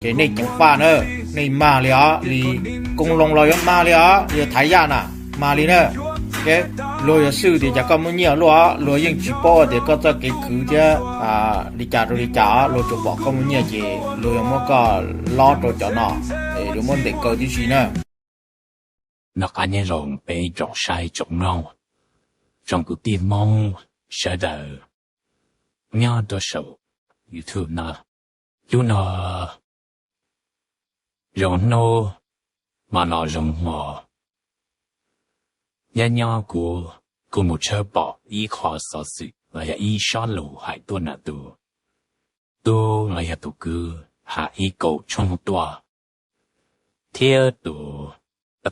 Ces nej ceev faj na, nej mag li os, li Koob Loo los yuav mag li os, yog Thaiv Yaj na, mag li na. Luag yuav xwj tias cas koj muaj nyiaj luaj, luag yeej tsis paub tias koj txoj kev khwv thiab li cas rau li cas, luag tsuas pom koj muaj nyiaj ces luag yuav muab koj lob rau cov no, yuav muab ntes kaw tib si na. Noj qab nyob zoo peb tsoom saib tsoom mloog, tsoom kwv tij Hmoob sawv daws nyob rau saum YouTube no. Hnub no zoo hnub, hmo no zoo hmo, nyob nyob kuv kuj mus tshawb pom ib qho xov xwm los yog ib sob lus hais tuaj ntawm tus tub los yog tus kwv Ham Ib Kaum Tshoob tuaj, thiab tus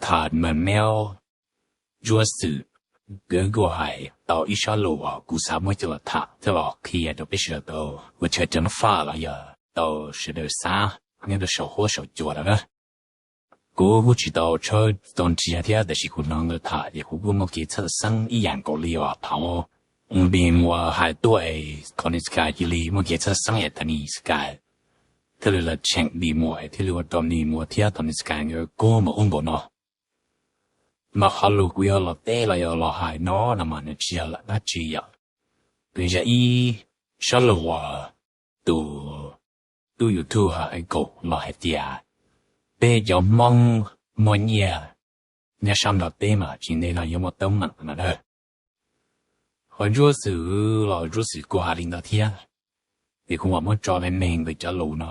tham me meob Ntsuab Xwm, nkawd kuj hais tau ib sob lus uas kuv xav muab coj los tham thiab los qhia rau peb sawv daws tau ua chaw ceev faj los yog tau sawv daws xav nyob rau saum huab saum cua lawm na. Kuv kuj tsis tau tshawb tau nrhiav thiab, tab sis kuv hnov nkawd tham ces kuv kuj muaj kev txhawj xeeb ib yam nkaus li uas thaum Npis Muas hais tuaj es Tony Sky cia li muaj kev txhawj xeeb es Tony Sky thiaj li los cheem Npis Muas thiaj li ua rau Npis Muas thiab Tony Sky nkawd kub mus ub npaum no. Mas qhov lus kuv yuav los teb los yuav los hais no no mas nws tsis yog lam dab tsi yom, nws yog ib sob lus uas tus tub YouTube Ham Ib Kaum los hais tias peb cov Hmoob muaj nyiaj nyob sab Nplog teb mas tsis ntev no yuav muaj teeb meem no na. Qhov Ntsuab Xwm los Ntsuab Xwm kuj hais li ntawd thiab, es kuv mam muab tso me me nkawd cov lus no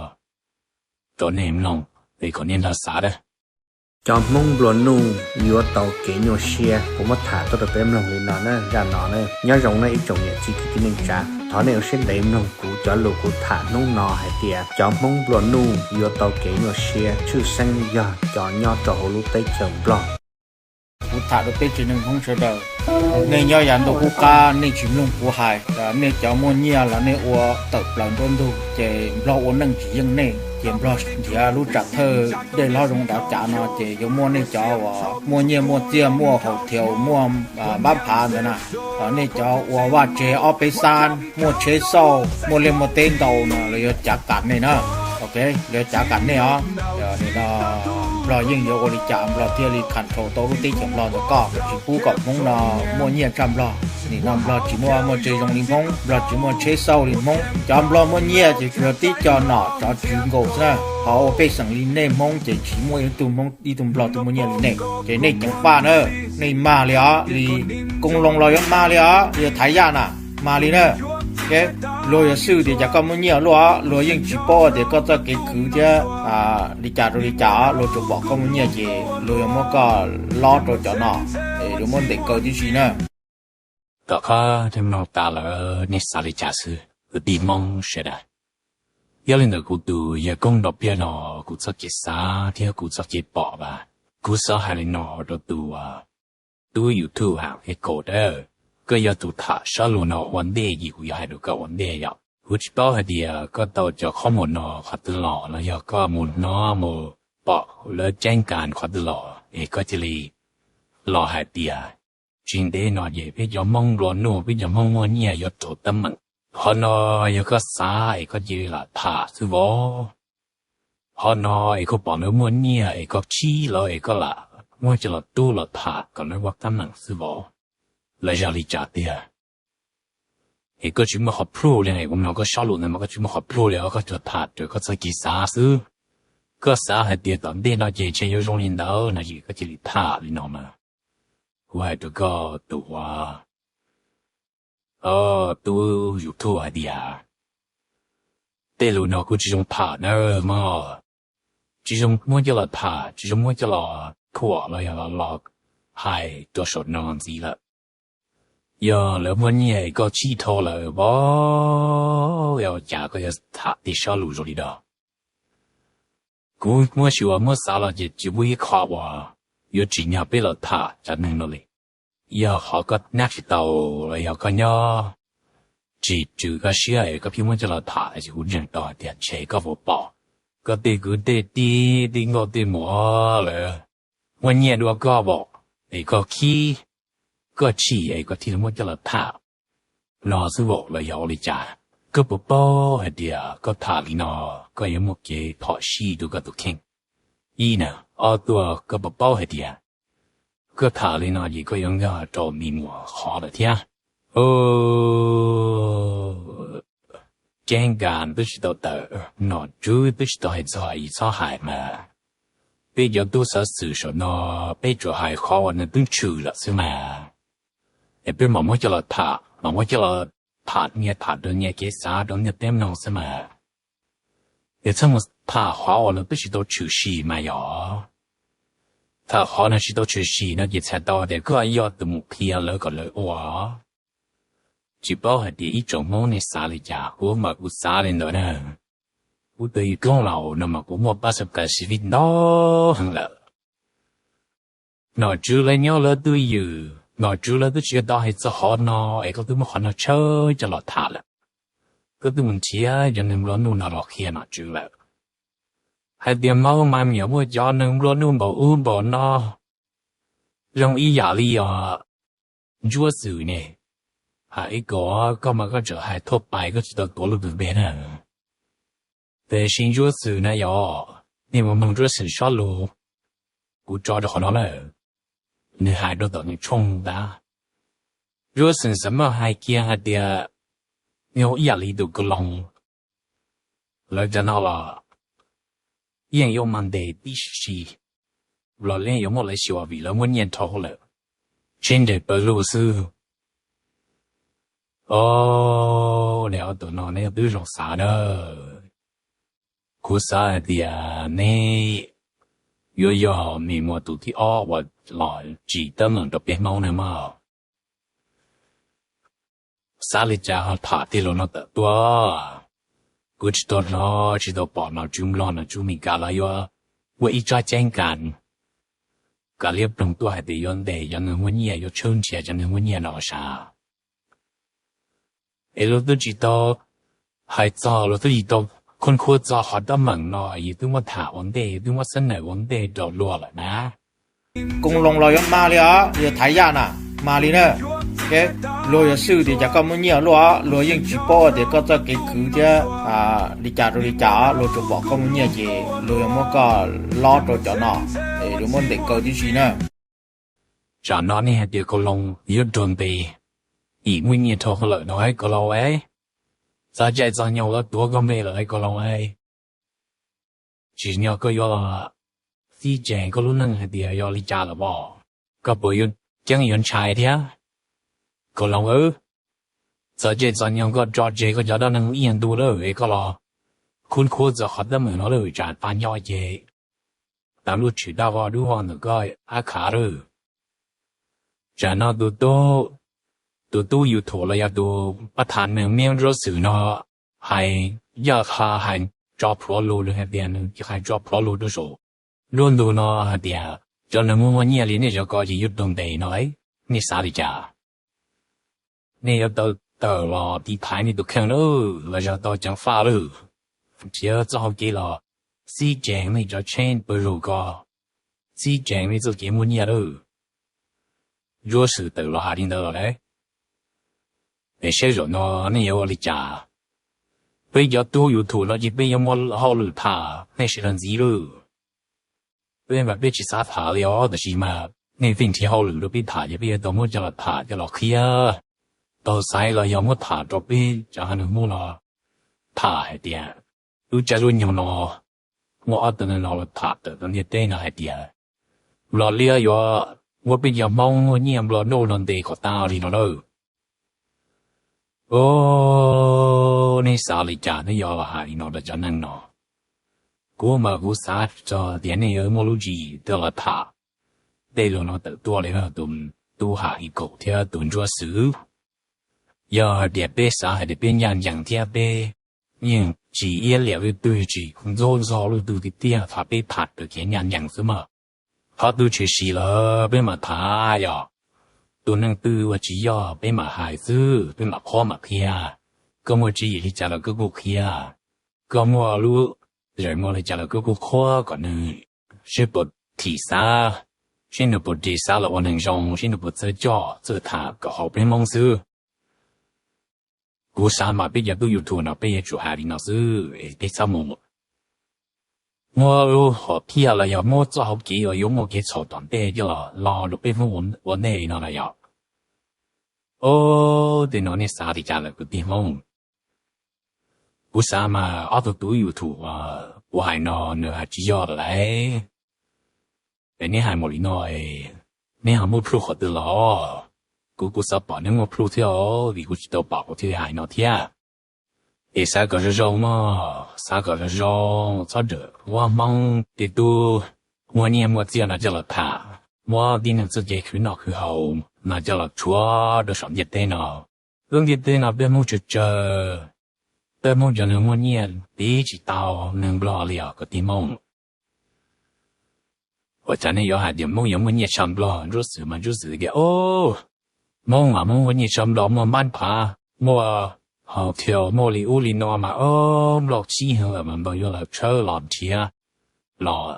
rau nej mloog es kom nej nrog xav na. Cov Hmoob nplua nuj yuav tau kev nyuaj siab, kuv muab tham tuaj rau peb mloog li no na, zaj no na. Nyob zoo nej ib tsoom niam txiv kwv tij neej tsa, thov nej ua siab ntev mloog kuv cov lus kuv tham hnub no hais tias cov Hmoob nplua nuj yuav tau kev nyuaj siab, tshwj xeeb yog cov nyob rau hauv lub teb chaws Nplog. Kuv tham rau peb tsev neeg Hmoob sawv daws, nej nyob yav ntuj qub qab nej tsis mloog kuv hais, nej cov muaj nyiaj los nej ua tawm plaws nruab ntug ces Nplog ua neej tsis yeej nej, ces Nplog nrhiav lub tsam thawj dej hlob zoo dav cav no ces yuav muaj nej cov uas muaj nyiaj muaj txiaj muaj haus thiaus muaj npab phav ntawd na. Nej cov ua vaj tsev ob peb xab, muaj tsheb xauj, muaj liaj muaj teb ntau no los yuav cav kam nej na. Ok, los yuav cav kam nej os. Nim no Nplog yeej yuav ua li cas Nplog thiaj li control tau lub teb chaws Nplog ntawm koj, tsis pub kom Hmoob no muaj nyiaj tshaj Nplog. Nim no Nplog tsis muaj muaj tsev zoo li Hmoob, Nplog tsis muaj tsheb xauj li Hmoob. Cov Nplog muaj nyiaj ces tsuas yog tib co nom tswv nkaus xwb na. Qhov uas pej xeem li nej Hmoob ces tsis muaj ib tug Hmoob ib tug Nplog twg muaj nyiaj li nej. Ces nej ceev faj na, nej mag li os, li Koob Loo los yuav mag li os, yog Thaiv Yaj na, mag li na. Luag yuav xwj tias cas koj muaj nyiaj luaj, luag yeej tsis paub tias koj txoj kev khwv thiab li cas rau li cas, luag tsuas pom koj muaj nyiaj ces luag yuav muab koj lob rau cov no, yuav muab ntes kaw tib si na. Tom qab mloog tas lawm nej xav li cas xwb kwv tij Hmoob sawv daws. Yog li ntawd kuv tus yawg koob nrov pliag no, kuv txoj kev xav thiab kuv txoj kev pom as, kuv xav hais li no rau tus tub YouTube Ham Ib Kaum, koj yog tus tham sob lus no ua ntej ces kuv yuav hais rau koj ua ntej yom. Kuv tsis paub hais tias koj tau cov qhob muag no qhov twg los los yog koj mus hnov mus pom lawv ceeb kas qhov twg los es koj cia li los hais tias tsis ntev no ces peb cov Hmoob nplua nuj, peb cov Hmoob muaj nyiaj yuav raug teeb meem. Qhov no yog koj xav es koj cia li lam tham xwb vauv. Qhov no es koj pom lawv muaj nyiaj es koj khib lawv es koj lam muab coj los tub los tham kom lawv ua teeb meem xwb vauv. Lawv yog li cas tiag? Es koj tsis muaj qhov plhuj li, kuv mloog koj sob lus ntawd mas koj tsis muaj qhov plhuj li os, koj tsuas tham raws koj txoj kev xav xwb. Koj xav hais tias tom ntej no ces ntshe yuav zoo li ntawd no ces koj cia li tham li no mas. Kuv hais rau koj tus tub YouTube hais tias tej lus no kuj tsis zoo tham nawb mog. Tsis zoo muab coj los tham, tsis zoo muab coj los thuam los yog los hais rau saum no ntxiv lawm. Yog lawv muaj nyiaj koj khib dhau lawm vauv, ua cas koj yuav tham tej sob lus zoo li no? Kuv muab xyuas muab xav los ces tsis muaj ib qho uas yuav tsim nyog peb los tham cov neeg no li. Yog qhov koj nab tsis tau los yog koj nyob tsis tswm koj siab es koj pheej muab coj los tham ces kuv ntseeg tau hais tias ntshe koj puas pom koj tej kwv tej tij tej nkauj tej muam lawv muaj nyiaj dua koj vauv es koj khib, koj chim es koj thiaj li muab coj los tham no xwb vauv los yog ua li cas? Koj puas paub hais tias koj tham li no koj yuav muaj kev phom sij rau koj tus kheej? Ib na, ob tuaj koj puas paub hais tias koj tham li no ces koj yuav nkag rau me nyuam qhov lawm thiab. Ceeb kas twb tsis tau tawm, nom tswb twb tsis tau hais txog, txhob hais mas. Peb cov tub xov xwm saum no, peb tsuas hais qhov uas nws twb tshwm lawm xwb mas. Es peb mam muab coj los tham, mam muab coj los tham nyias, tham rau nyias kev xav rau ntiaj teb mloog xwb mas. Es txhob mus tham qhov uas nws twb tsis tau tshwm sim mas yog. Tham qhov nws tsis tau tshwm sim no ces txhais tau tias koj yog tus mus qhia lawv kom lawv ua. Tsis paub hais tias ib tsoom Hmoob nej xav li cas, kuv mas kuv xav li ntawd na. Kuv tus yij koob laus no mas kuv muaj pab xab kas xi vij ntau heev lawm. Nom tswv lawv nyob lawv twb ywm, nom tswv lawv twb tsis tau hais txog qhov no, es koj twb muab qhov no tshawb coj los tham lawm. Koj twb mus nrhiav cov neeg nplua nuj no los qhia nom tswv lawm hais tias Hmoob mas me nyuam muaj cov neeg nplua nuj npaum ub npaum no, zoo ib yam li os. Ntsuab Xwm ne, hais ib kaum, koj mas koj tseem hais thuaj pais, koj tsis tau tuav lub npe na. Tiam sis Ntsuab Xwm na yog, nej mus mloog Ntsuab Xwm txoj lus, kuv tso rau qhov no lawm, nws hais rau tom nws tshooj ntawd. Ntsuab Xwm xav muab hais kiag hais tias nws ib yam li tus Kaus Loos, lawv cov no los yeej yuav Monday tib si, los yeej yuav muab lawv xyuas vim lawv muaj nyiaj dhau lawm, tsheb nres pawg lug xwb. Os, nej ob tug no nej twb zoo xav na. Kuv xav hais tias neb yuav yog me muam tus thib ob uas los tsim teeb meem rau peb Hmoob na mog. Xav li cas ho tham tej lus no tawm tuaj? Kuv tsis tau hnov tsis tau pom nom tswv Nplog nom tswv Meskas los yuav ua ib tsob ceeb kas, kav liab ploog tuaj hais tias yuav ntes cov neeg muaj nyiaj, yuav tshawb nrhiav cov neeg muaj nyiaj no sav. Es luag twb tsis tau hais txog, luag twb tsis tau khub khuab txog qhov teeb meem no, yus twb muab tham ua ntej, yus twb muab xab nawm ua ntej rau luag lawm na. Koos Loos los yuav mag li os, yog Thav Yaj na, mag li na. Luag yuav xwj tias cas koj muaj nyiaj luaj, luag yeej tsis paub tias koj txoj kev khwv thiab li cas rau li cas, luag tsuas pom koj muaj nyiaj ces luag yuav muab koj lob rau cov no, es yuav muab ntes kaw tib si na. Tsam no nej hais tias Koos Loos yuav raug ntes, yim muaj nyiaj dhau lawm no Koos Loos, txog caij txog nyoog lawv tuav koj npe lawm Koos Loos. Tsim nyog koj yuav los txib tsees koj lub neej hais tias yog li cas lawm os, koj puas yuav ceeb yuav ntshai thiab? Koos Loos, txog caij txog nyoog koj tso tseg koj cov dab neeg ib yam ntu lawm es koj los khub khuab txog qhov teeb meem no lawm, tsam tag nyob ces tau lub tshwm dab vog dub vog ntawm koj ab khav lawm. Tsam no tus tub YouTube los yog tus pab tham neeg miab Ntsuab Xwm no hais yaj ha hais tso plhuav lus, nws hais tias nws hais tso plhuav lus rau saum lub ntu no hais tias cov neeg muaj muaj nyiaj li nej cov ko ces yuav raug ntes no, nej xav li cas? Nej yuav tau tawm los tiv thaiv nej tus kheej lawm los yog tau ceev faj lawm, nrhiav txoj hau kev los txib tsees nej cov tsheb pawg lug ko, txib tsees nej txoj kev muaj nyiaj lawm. Ntsuab Xwm tawm los hais li ntawd los lawm, es saib zaum no nej yuav ua li cas? Peb cov tub YouTube no ces peb yuav muaj hauj lwm tham nej sawv daws ntxiv lawm. Peb mas peb tsis xav tham li os, tab sis mas nej pheej nrhiav hauj lwm rau peb tham ces peb yuav tau muab coj los tham coj los qhia, tau xaiv los yog muab tham rau peb cov haiv neeg Hmoob no tham hais tias lub caij lub nyoog no muaj ob tug neeg no los tham tawm rau ntiaj teb no hais tias Nplog Liab yuav muab peb cov Hmoob muaj nyiaj Nplog Nuj no ntes kom tas li no lawm. Os, nej xav li cas nej yuav los hais li no rau cov neeg no? Kuv mas kuv xav txog tias nej yuav muaj lub tswv yim coj los tham tej lus no tawm tuaj li tus tub Ham Lis Kaum thiab tus Ntsuab Xwm. Yog hais tias peb xav hais tias peb ncaj ncees thiab peb yeej tsis iab liam leej twg, tsis ntxub ntxaug leej twg tiag tiag, tham peb tham raws kev ncaj ncees xwb mas. Qhov twg tshwm sim lawm peb mam tham, yog tus neeg twg ua tsis yog peb mam hais xwb, peb mam qhuab mam qhia. Koj muaj tswv yim li cas los koj kuj qhia, koj muaj lub zeem muaj li cas los koj kuj qhuab kom nws seb puas thim xav, seb nws puas ris xav los ua neeg zoo, seb nws puas txawj coj txawj tham kom haum peb Hmoob xwb. Kuv xav mas peb cov tub YouTube no peb yuav tsum hais li no xwb, peb txhob mus muab lub hom phiaj los yog muab txoj hauv kev uas yuav muaj kev txhaum tom ntej coj los lo rau peb Hmoob ua ntej li no na yog. Ob, tej no nej xav li cas lawm kwv tij Hmoob? Kuv xav mas ob tug tub YouTube uas kuv hais no nws hais tsis yog lawm lauj. Es neb hais mus li no, neb ho muaj plhu qhov twg los? Kuv kuv xav pom neb muaj plhu thiab os, vim kuv tsis tau pom kuv thiaj li hais no thiab. Es xav kom zoo zoo mog, xav kom zoo zoo, txhob rawm muab Hmoob tej tub muaj nyiaj muaj txiaj no coj los tham, muab tib neeg txoj kev khwv noj khwv haus no coj los tshuab rau saum ntiaj teb no. Lub ntiaj teb no peb Hmoob tsawg tsawg, peb Hmoob cov neeg muaj nyiaj tiv tsis tau neeg Nplog li os kwv tij Hmoob. Ua cas nej yuav hais tias Hmoob yuav muaj nyiaj tshaj Nplog? Ntsuab xwm mas ntsuab xwm tias, o, Hmoob mas Hmoob muaj nyiaj tshaj Nplog, muaj mab phav, muaj hotel, muaj li ub li no mas, o, Nplog sib heev lawm mas Nplog yuav los tshawb los nrhiav los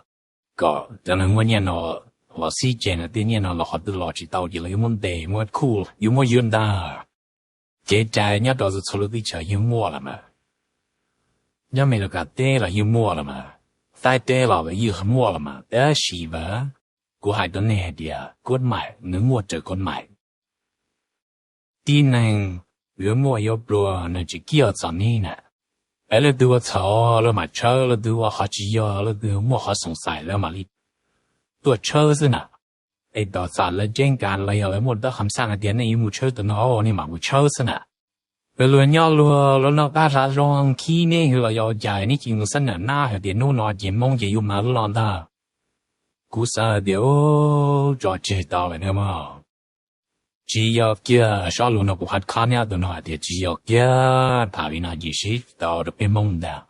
kom cov neeg muaj nyiaj no los sib ceg na, tej nyiaj no los qhov twg los tsis tau ces lawv yuav muab ntes, muab khuj, yuav muab yuav ntag. Kev cai nyob rau txhua lub teb chaws yeej muaj lawm mas. Nyob Amelikas teb los yeej muaj lawm mas, Thaib teb los yeej muaj lawm mas, tab sis mas kuv hais rau nej hais tias kod maim nws muaj raws kod maim. Tib neeg yuav muaj yuav pluag nws tsis kiaj txom nyem na. Es leej twg ua txhaum lawv mam tshawb, leej twg ua qhov tsis yog, leej twg muaj qhov xoom xais lawv mam li tuaj tshawb xwb na. Es tom txam lawv ceeb kas los yog lawv muaj dab qham xaj hais tias nej yuav mus tshawb tus no, nej mam mus tshawb xwb na. Luag nyob luag, luag noj qab hla zoo khib neb hwv los yog ua cas neb cia li mus xab nam nab hais tias hnub no ces Hmoob ces yuav mas loj ntag. Kuv xav hais tias tso tseg tau lawm na mog. Tsis yog kiag, sob lus no kuv hais khab neb tus no hais tias tsis yog kiag, tham li no ces sib tau rau peb Hmoob ntag.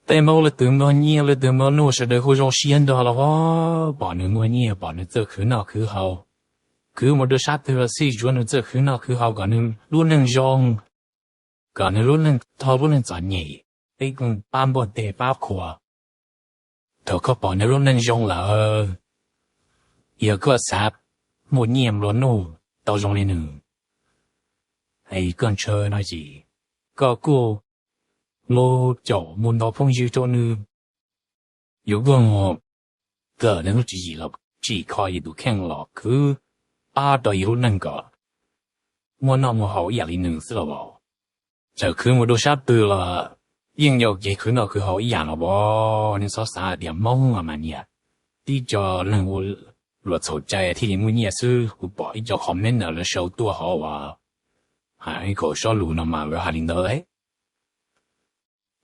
Peb Hmoob leej twg muaj nyiaj leej twg muaj nuj sawv daws kuj zoo siab nrog los, pom nws muaj nyiaj pom nws txawj khwv noj khwv haus, khwv mus rau sab twg los xij tsuav nws txawj khwv noj khwv haus kom nws lub neej zoo, kom nws lub neej dhau lub neej txom nyem, peb kuj pab npog teg pab qhua. Thaum koj pom nws lub neej zoo lawm, yog koj xav muaj nyiaj nplua nuj tau zoo li nws, es koj ntshaw no ces koj kuj mus caum mus ntaus phooj ywg rau nws, yuav kuj mus kawm nws lub tswv yim los tsim kho yus tus kheej los khwv pab rau yus lub neej kom muaj noj muaj haus ib yam li nws xwb los as. Txawm khwv mus rau sab twg los yeej yog kev khwv noj khwv haus ib yam los as. Nej txhob xav hais tias Hmoob mas niam tib co neeg ua luam txhaum cai thiaj li muaj nyiaj xwb. Kuv pom ib co comment lawv sau tuaj hauv uas hais ib kaum sob lus no mas lawv hais li ntawd.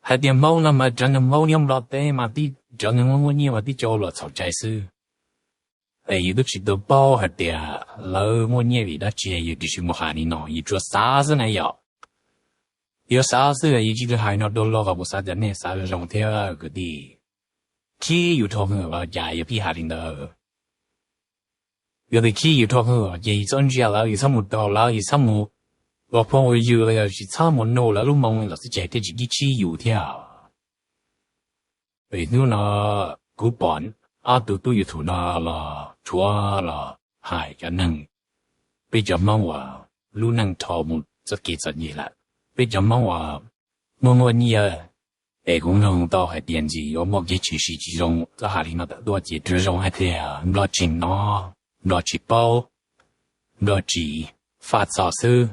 Hais tias Hmoob no mas cov neeg Hmoob nyob Nplog teb mas tib cov neeg muaj muaj nyiaj mas tib co ua luam txhaum cai xwb. Es yus twb tsis tau paub hais tias lawv muaj nyiaj vim dab tsi, yus tiam sis mus hais li no yus tsuas xav xwb na yom. Yus xav xwb, yus tsis tau hais no dua los kom kuv xav tias nej xav zoo thiab kwv tij. Khib yus dhau hwv los cas yus pheej hais li ntawd? Yog tias khib yus dhau hwv ces yus txhob ntsia lawv, yus txhob mus taug lawv, yus txhob mus ua phooj ua ywg los yog tsis txhob mus nug lawv lub moo los xwb ces thiaj tsis kib khib yus thiab. Vim hnub no kuv pom ob tug tub YouTube no los tshuav los hais cov neeg, peb cov Hmoob uas lub neej dhau mus txoj kev txom nyem lawm, peb cov Hmoob uas muaj muaj nyiaj, es kuv mloog tau hais tias ntxim yuav muaj kev tshwm sim tsis zoo txoj hais li no tawm tuaj ces raws zoo hais tias Nplog tsis hnov, Nplog tsis paub, Nplog tsis faj txog xwb.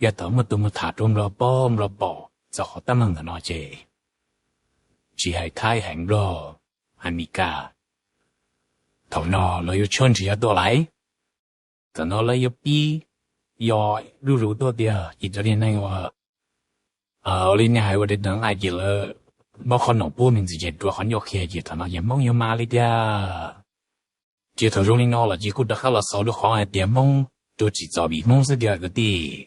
Yog thaum muaj tus mus tham rau Nplog paub Nplog pom txog qhov teeb meem ntawm no ces tsis hais Thaib hais Nplog hais Meskas, thaum no lawv yuav tshawb nrhiav tuaj lawm. Thaum no lawv yuav pib yog zuj zus tuaj tiag ces cov niag neeg uas ua li nej hais ua dej tag nqaij ces lawv muab qhov no pub me ntsis ces rua qhov ncauj qhia ces thaum no ces Hmoob yuav mas li tiag. Ces thaum zoo li no los ces kuj rov qab los xaus rau qhov hais tias Hmoob rua tsim txom vim Hmoob xwb tiag kwv tij.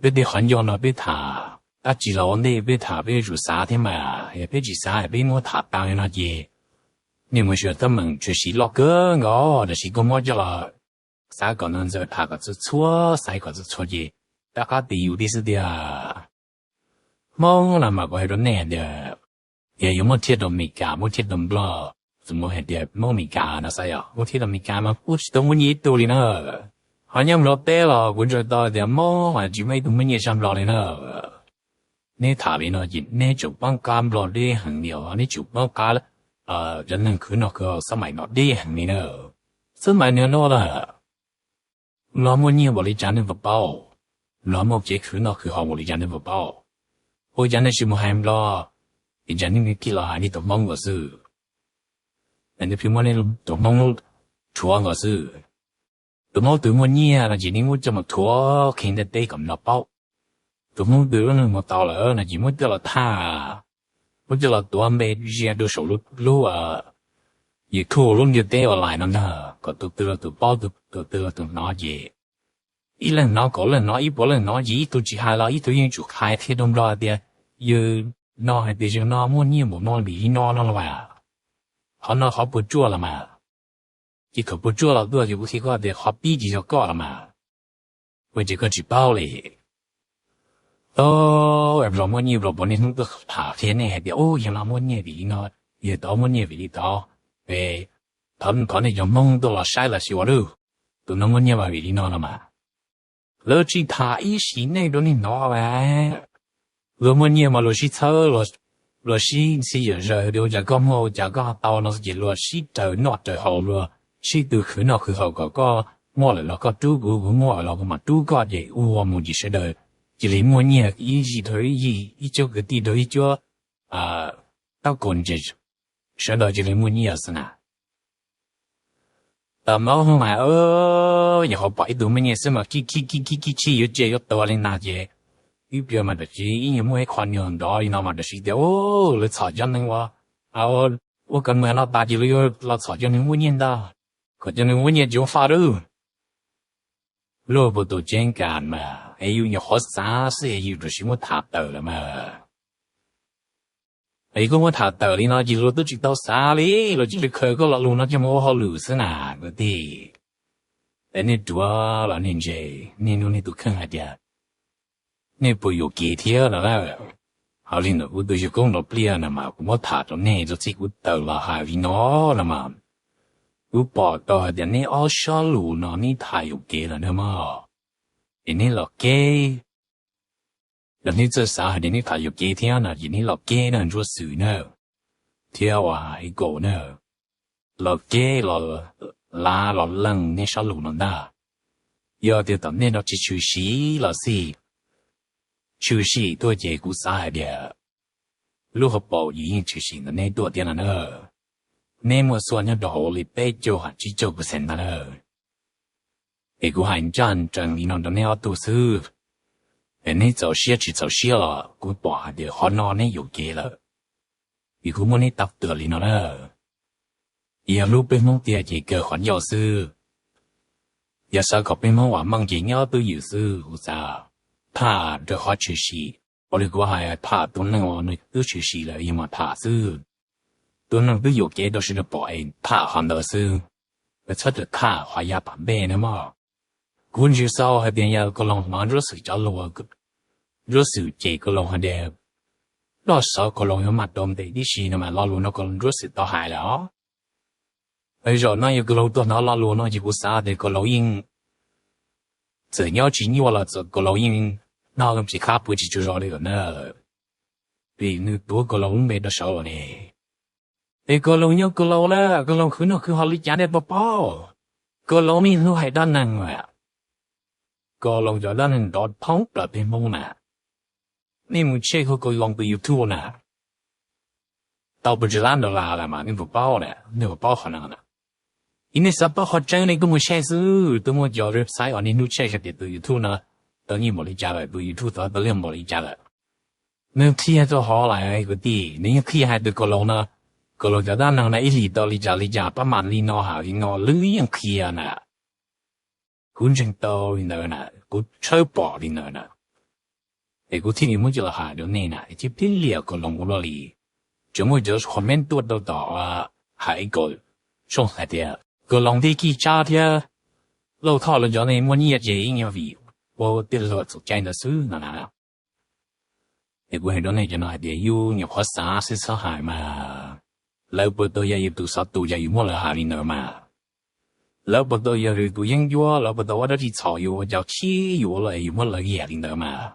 Peb tej qhov ncauj no peb tham dab tsi los ua ntej peb tham peb yuav tsum xav thiab mas, yog peb tsis xav peb muab tham tag li no ces nej mus xyuas teeb meem tshwm sim loj kawg nkaus tab sis kuj muab coj los xav kom ntxaws tham kom txhua txhua, xaiv kom txhua txhua ces rov qab ti yus tib xwb tiag. Hmoob no mas kuv hais rau nej tias, yog yuav muab thiaj rau Meskas, muab thiaj rau Nplog, txawm mus hais tias Hmoob Meskas no xav yog muab thiaj rau Meskas mas kuj tsis tau muaj nyiaj ib tug li na. Ho nyob Nplog teb los kuv ntsib tau tias Hmoob mas tsis muaj ib tug muaj nyiaj tshaj Nplog li na. Neb tham li no ces neb tseem paub qab Nplog deb heev li os, neb tseem paub qab cov neeg khwv noj khwv haus xab maim no deb heev li na. Xab maim niag no lawm, Nplog muaj nyiaj npaum li cas nej puas paub? Nplog muaj kev khwv noj khwv haus npaum li cas nej puas paub? Ua cas nej tsis mus hais Nplog, es cas nej kiag los hais nej tus Hmoob nkaus xwb? Nej pheej muab nej tus Hmoob rhuav nkaus xwb. Tus Hmoob twg muaj nyiaj no ces nej muab coj mus rhuav qhia ntiaj teb kom Nplog paub. Tus Hmoob twg lub neej mus tau lawm no ces muab coj los tham, muab coj los tuav npe zia rau saum lub YouTube, lub ntiaj teb online no ntag, kom tus twg los tus paub, tus twg los tus hnov ces ib leeg hnov, kaum leej hnov, ib puas leej hnov ces ib tug tsis hais los ib tug yeej tsum hais qhia rau Nplog tias yawg no hais tias yawg no muaj nyiaj npaum no vim li no no los mas, qhov no qhov puas tsuaj los mas. Ces kom puas tsuaj los tuaj ces kuv qhia koj tias qhov pib ces yog koj los mas, ua cas koj tsis paub li? Tau, Nplog muaj nyiaj, Nplog puav leej hnub tuaj tham qhia nej hais tias ub yawg no muaj nyiaj vim li no, yawg tod muaj nyiaj vim li tod. Es thov nej cov Hmoob tuaj los saib los sis ua luj, tus no muaj nyiaj mas vim li no los mas. Lawv tsis tham ib sim neej rau nej hnov as. Luag muaj nyiaj mas luag sib txhawb, luag sib ntxhi yam zaws, ua cas koj muaj ua cas koj tau no ces luag sib raws noj raws haus, luag sib tw khwv noj khwv haus kom koj muaj lawm los koj rub kuv, kuv muaj lawm los kuv mam rub koj ces ua mus ces sawv daws cia li muaj nyiaj ib yig rau ib yig, ib cuab kwv tij rau ib cuab, tab kaum ntses, sawv daws cia li muaj nyiaj xwb na. Tam no mas nyuam qhuav pom ib tug muaj nyiaj xwb mas kib kib kib kib kib tshij yuav cia yuav tua li na ces ib pliag mas tam sim ib nyuag muaj ib qho nyuag nrov li no mas tam sim tias lawv txhom cov neeg uas ua kawg muag no tas ces lawv yuav los txhom cov neeg muaj nyiaj ntag, kom cov neeg muaj nyiaj tsis muaj faj lawm. Luag puas tus tseeb kam mas es yus nyuam qhuav xav xwb es yus tam sim muab tham tawm lawm mas. Es koj muab tham tawm li no ces luag twb tsis tau xav li, luag cia li khaws koj lo lus no coj mus ua hauj lwm xwb na kwv tij. Es nej ruam los nej ntse, nej nug nej tus kheej hais tias nej puas yuam kev thiab no na. Hos li ntawm kuv tus yawg koob nrov pliaj no mas kuv muab tham rau nej rau txij kuv tawm los hais li no no mas, kuv pom tau hais tias neb ob sob lus no neb tham yuam kev lawm na mog. Es neb los kev, yog neb txawj xav hais tias neb tham yuam kev thiab no ces neb los kev na Ntsuab Xwm na, thiab uas ib kaum na, los kev los lav los leej neb sob lus no ntag. Yog tias tom ntej no tsis tshwm sim los xij, tshwm sim tuaj ces kuv xav hais tias lub hauv paus yus yeej tshwm sim ntawm neb tuaj thiab no na. Neb muaj xuaj nyob rau hauv li peb caug ha tsib caug percent ntag na. Es kuv hais ntsaj nrees li no rau neb ob tug xwb, es neb txaus siab tsis txaus siab los kuv pom hais tias qhov no neb yuam kev lawm, es kuv muab neb tau tuag li no na. Yog hlub peb Hmoob tiag ces kawg qhov ncauj xwb. Yog xav kom peb Hmoob vam meej ces nyob twj ywm xwb kuv xav. Tham rau qhov tshwm sim, ua li kuv hais tham tus neeg uas nws twb tshwm sim lawm yog mas tham xwb. Tus neeg twb yuam kev rau sawv daws pom es tham qhov ntawd xwb, txhob tham qhov yav tom ntej na mog. Kuv ntsia xau hais tias yog Kaus Loos hnov Ntsuab Xwm cov lus, Ntsuab Xwm cem Kaus Loos hais tias, noj sawv Kaus Loos yuav mag rau ntev tib si no mas lo lus no Kaus Loos Ntsuab Xwm tau hais lawm os. Zaum no yog Kaus Loos tuaj hnov lo lus no ces kuv xav tias Kaus Loos yeej txawm nyob tsis nyuaj los txawm Kaus Loos yeej noj tsis qab pw tsis tsaug zog li lawm na. Vim nws tuav Kaus Loos lub npe rau saud lawm ne. Es Kaus Loos nyob Kaus Loos na, Kaus Loos khwv noj khwv haus li cas nej puas paub? Kaus Loos niaj hnub hais dab neeg mas, Kaus Loos cov dab neeg nrov thoob plaws peb Hmoob na. Nej mus check Kaus Loos tus YouTube na, tau pes tsawg lab dollar lawm mas nej puas paub na, nej puas paub qhov no na? Yog nej xav paub qhov tseeb nej kuj mus check xwb, twb muaj cov website uas niaj hnub check hais tias tus YouTube no tau nyiaj npaum li cas lawm, tus YouTube tod tau liaj npaum li cas lawm. Nws qhia rau hauv lawm kwv tij, nws yeej qhia hais tias Kaus Loos no, Kaus Loos cov dab neeg no ib hlis tau li cas li cas pab mam li no ha li no, lwm yeej qhia na. Kuv ntseeg tau li ntawd na, kuv tshawb pom li ntawd na. Es kuv thiaj li muab coj los hais rau nej na, thiab pib liam Kaus Loos ua luaj li. Tseem muaj cov comment tuaj rau tom hais Kaus Loos hais tias Kaus Loos thiab Kij Tsab thiab Lauj Thoj lawv cov neeg muaj nyiaj ces ib nyuag vim ua tej luag txhaum cai ntawd xwb no na. Es kuv hais rau nej cov no hais tias yus nyuam qhuav xav xwb txhob hais mas, lawv puas tau yog yus tus xov tus yog yus muab lawv hais li ntawd mas. Lawv puas tau yog tus yeeb ncuab, lawv puas tau ua dab tsi txhaum yus, ua cas khib yus ua luaj es yus muab lawv yam li ntawd mas.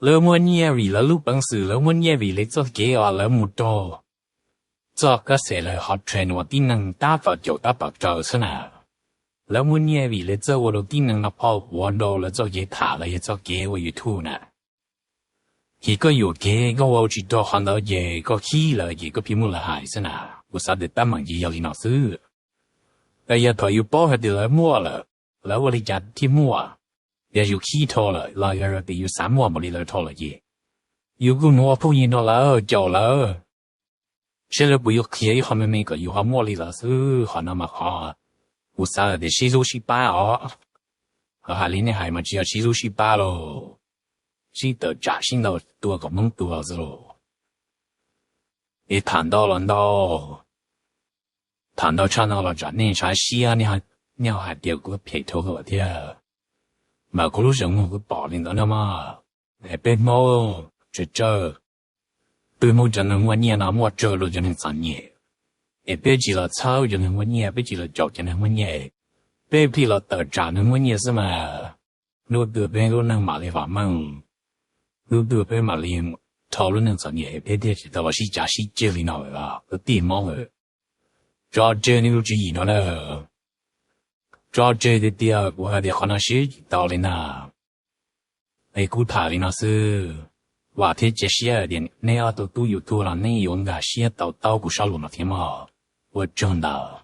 Lawv muaj nyiaj vim lawv lub peev xwm, lawv muaj nyiaj vim lawv txoj kev uas lawv mus raug txoj kab xes lawv ho train uas tib neeg tab tom caum tab tom raws xwb na. Lawv muaj nyiaj vim lawv txawj ua rau tib neeg no phau puav rau lawv txoj kev tham los yog txoj kev ua YouTube na. Ces koj yuam kev koj ua tsis raug qhov ntawd ces koj khib lawv ces koj pheej muab lawv hais xwb na. Kuv xav tias tab meeg ces yog li no xwb. Yog thaum yus paub hais tias lawv muaj lawm, lawv ua li cas thiaj muaj? Yog yus khib dhau lawm los yog tias yus xav muaj npaum li lawv dhau lawm ces yus kuj mus phooj ywg nrog lawv caum lawv, seb lawv puas yuav qhia ib qho me me kom yus ho muaj li lawv xwb. Qhov no mas qhov kuv xav tias sib hlub sib pab os. Hais li nej hais mas tsis yog sib hlub sib pab lauj, sib tawm tsam sib ntaus tua kom Hmoob tuag xwb lauj. Es tham ntau los ntau, tham ntau tshaj no los tsam nej ntshav siab, nej ho hais tias kuv phem dhau lawm thiab. Mas kuv lub zeem muag kuv pom li ntawd no mas, peb Hmoob tsawg tsawg, peb Hmoob cov neeg muaj nyiaj no muaj tsawg rau cov neeg txom nyem, es peb tsis los txhawb cov neeg muaj nyiaj, peb tsis los caum cov neeg muaj nyiaj, peb pheej los tawm tsam neeg muaj nyiaj xwb mas, hnub twg peb lub neej mam li vam meej, hnub twg peb mam li dhau lub neej txom nyem, peb thiaj tsis tau los sib cav sib ceg li no lawm. Kwv tij Hmoob, tso tseg nej lub tswv yim no na. Tso tseg tiag tiag, kuv hais tias qhov no siv tsis tau li na. Es kuv tham li no xwb, vam thiab cia siab tias neb ob tug tub YouTube los neb yuav nkag siab to taub kuv zaj lus no thiab mog. Ua tsaug ntau.